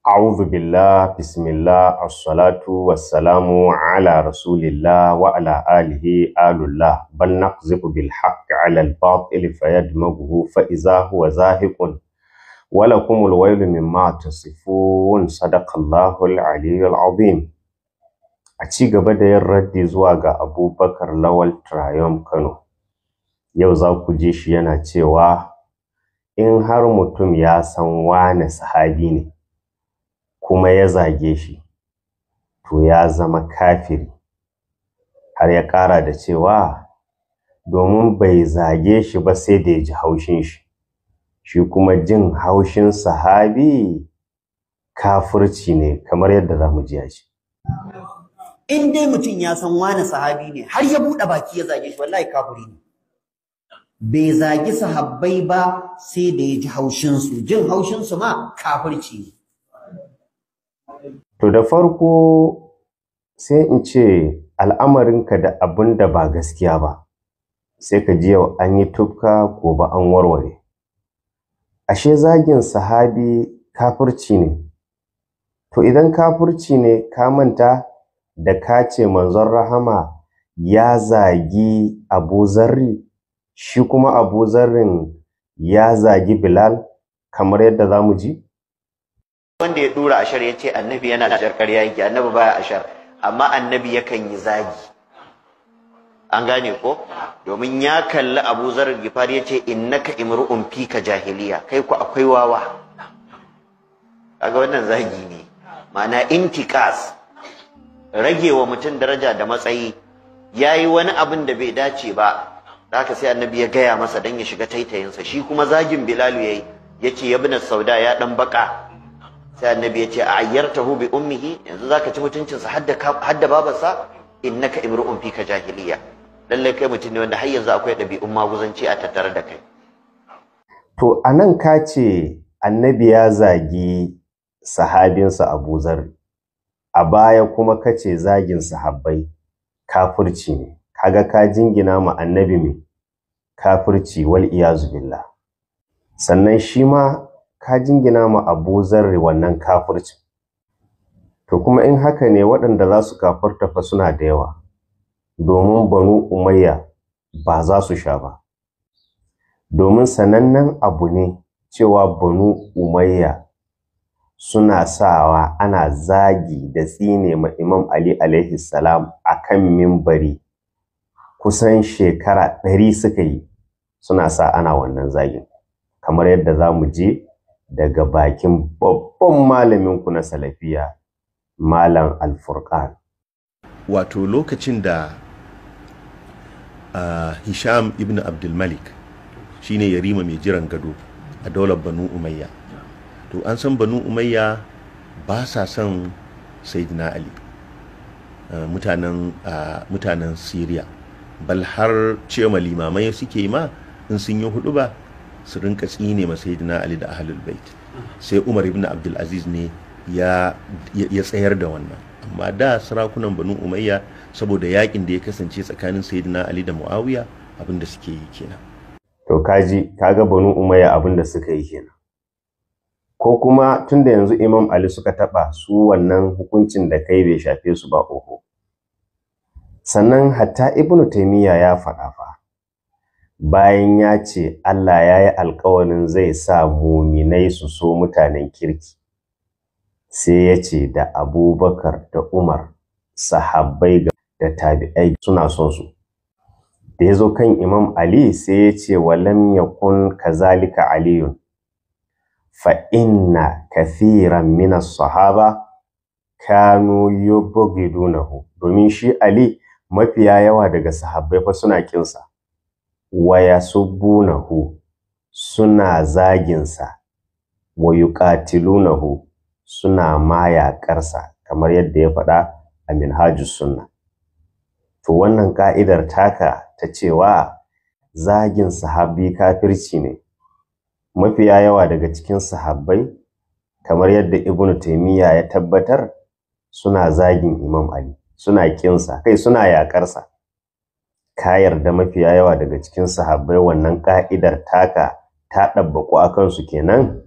A'udhu billah, bismillah, assalatu wassalamu ala rasulillah wa ala alihi alullah. Bal naqzifu bil haqqi ala al batil fayadmaghuhu fa iza huwa zahiqun. Wa lakumul wailu mimma tasifun. Sadaqallahu al aliyyul azim. A ci gaba da yin raddi zuwa ga Abubakar Lawal Triumph Kano. Yau za ku ji shi yana cewa in har mutum ya san wane sahabi ne kuma ya zage shi, to ya zama kafiri. Har ya ƙara da cewa domin bai zage shi ba sai da ya ji haushin shi, shi kuma jin haushin sahabi kafirci ne, kamar yadda za mu ji ya ce. In dai mutum ya san wani sahabi ne har ya buɗe baki ya zage shi, wallahi kafiri ne. Bai zagi sahabbai ba sai da ya ji haushinsu, jin haushinsu ma kafirci ne. To da farko sai in ce al'amarinka da abin da ba gaskiya ba, sai ka ji yau an yi tufka, gobe an warware. Ashe zagin sahabi kafirci ne. To idan kafirci ne, ka manta da ka ce manzon rahama ya zagi Abu Zarri, shi kuma Abu Zarrin ya zagi Bilal, kamar yadda za mu ji? Wanda ya dura ashar ya ce annabi yana ashar, ƙarya yake. Annabi baya ashar, amma annabi yakan yi zagi. An gane ko? Domin ya kalli Abu Zarar Gifari ya ce, "Innaka imru'un fika jahiliya." Kai ku akwai wawa. Kaga wannan zagi ne, ma'ana intiqas, rage wa mutum daraja da matsayi. Yayi wani abin da bai dace ba, haka sai annabi ya gaya masa dan ya shiga taitayinsa. Shi kuma zagin Bilalu yayi, yace, "Ya sauda, ya dan baka." Sai annabi ya ce, "A ayyartahu bi ummihi? Yanzu zaka ci mutuncinsa hadda hadda babarsa? Innaka imru'un fika jahiliya." Lallai kai mutum ne wanda har yanzu akwai ɗabi'un maguzanci a tattare da kai. To a nan ka ce annabi ya zagi sahabinsa Abu Zarri, a baya kuma ka ce zagin sahabbai kafirci ne. Kaga ka jingina ma annabi mai kafirci, wal iyazu billah. Sannan shi ma ka jingina ma Abu Zarri wannan kafircin. To kuma in haka ne, waɗanda za su kafirta fa suna da yawa, domin Banu Umayya ba za su sha ba. Domin sanannen abu ne cewa Banu Umayya suna sawa ana zagi da tsine ma Imam Ali alaihi salam a kan mimbari. Kusan shekara 100 suka yi suna sa ana wannan zagin, kamar yadda za mu je daga bakin babban malaminku na salafiya, Malam Alfurqan. Wato lokacin da Hisham ibn Abdulmalik shine yarima mai jiran gado a daular Banu Umayya, to an san Banu Umayya ba sa son Sayyidina Ali, mutanen Syria, bal har ce ma limamai suke ma in sun yi hudu ba su rinka tsine ma Sayyidina Ali da Ahlul Bait. Sai Umar ibn Abdulaziz ne ya tsayar da wannan. Amma da sarakunan Banu Umayya, saboda yakin da ya kasance tsakanin Sayyidina Ali da Muawiya, abin da suke yi kenan. To kaji, kaga Banu Umayya abin da suka yi kenan. Ko kuma tunda yanzu Imam Ali suka taba su, wannan hukuncin da kai bai shafe su ba? Oho. Sannan hatta Ibnu Taymiya ya faɗa fa, bayan ya ce Allah ya yi alkawarin zai sa muminai su so mutanen kirki, sai ya ce da Abubakar da Umar, sahabbai da tabi'ai suna son su. Da ya zo kan Imam Ali sai ya ce, "Walam yakun kazalika Aliyun, fa inna kathiran min sahaba kanu yubghidunahu." Domin shi Ali, mafiya yawa daga sahabbai fa suna kinsa, wa yasubbunahu, suna zaginsa, wa yuqatilunahu, suna ma yaƙarsa, kamar yadda ya faɗa a Minhajus Sunna. To wannan ka'idar taka ta cewa zagin sahabi kafirci ne, mafiya yawa daga cikin sahabbai, kamar yadda Ibnu Taymiya ya tabbatar, suna zagin Imam Ali, suna kinsa, kai suna yaƙarsa. Ka yarda mafiya yawa daga cikin sahabbai wannan ka'idar taka ta ɗabbaƙu a kansu kenan,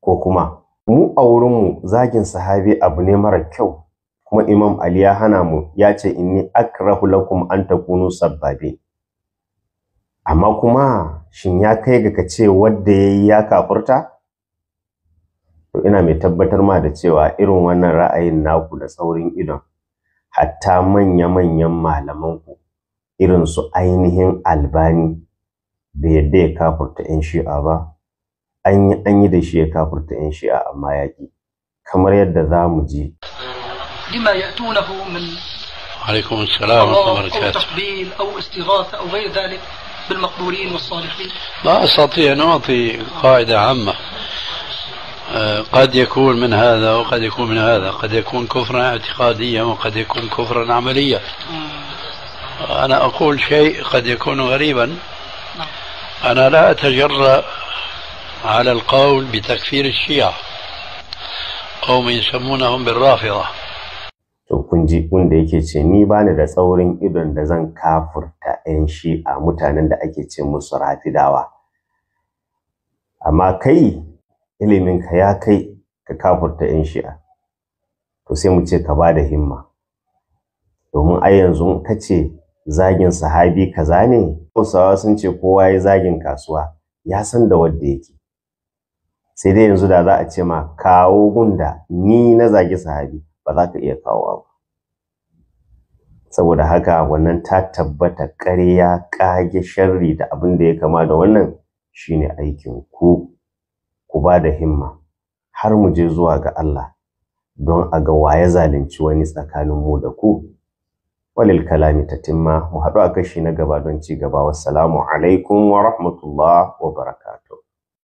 ko kuma? Mu a wurinmu zagin sahabi abu ne mara kyau, kuma Imam Ali ya hana mu, ya ce inni akrahu lakum an takunu sabbabi. Amma kuma shin ya kai ga ka ce wanda yayi ya kafurta? To ina mai tabbatar ma da cewa irin wannan ra'ayin naku da tsaurin idon, hatta manya-manyan malamanku irin su ainihin Albani bai yadda ya kafurta 'yan Shi'a ba. An yi da shi ya kafurta 'yan Shi'a amma ya ƙi, kamar yadda za mu ji. لما يأتونه من عليكم السلام ورحمة الله طواف أو وبركاته. تقبيل أو استغاثة أو غير ذلك بالمقبورين والصالحين. لا أستطيع أن أعطي قاعدة عامة، قد يكون من هذا وقد يكون من هذا، قد يكون كفرا اعتقاديا وقد يكون كفرا عمليا. أنا أقول شيء قد يكون غريبا، أنا لا أتجرأ على القول بتكفير الشيعة أو من يسمونهم بالرافضة. To kun ji wanda yake ce ni bani da tsaurin idon da zan kafurta 'yan Shi'a, mutanen da ake ce musu Rafidawa. Amma kai iliminka ya kai ka kafurta 'yan Shi'a. To sai mu ce ka ba da himma. Domin ai yanzu ka ce zagin sahabi kaza ne, Hausawa sun ce kowa ya zagin kasuwa ya san da wanda yake. Sai dai yanzu da za a ce ma kawo gunda ni na zagi sahabi, ba za ka iya kawo ba. Saboda haka wannan ta tabbata ƙarya, ƙage, sharri da abin da ya kama da wannan shine aikin ku. Ku ba da himma har mu je zuwa ga Allah don a ga waye zalunci wani tsakanin mu da ku. Walil kalami tatimma, mu haɗu a kashi na gaba don ci gaba. Wassalamu alaikum wa rahmatullah wa barakatuh.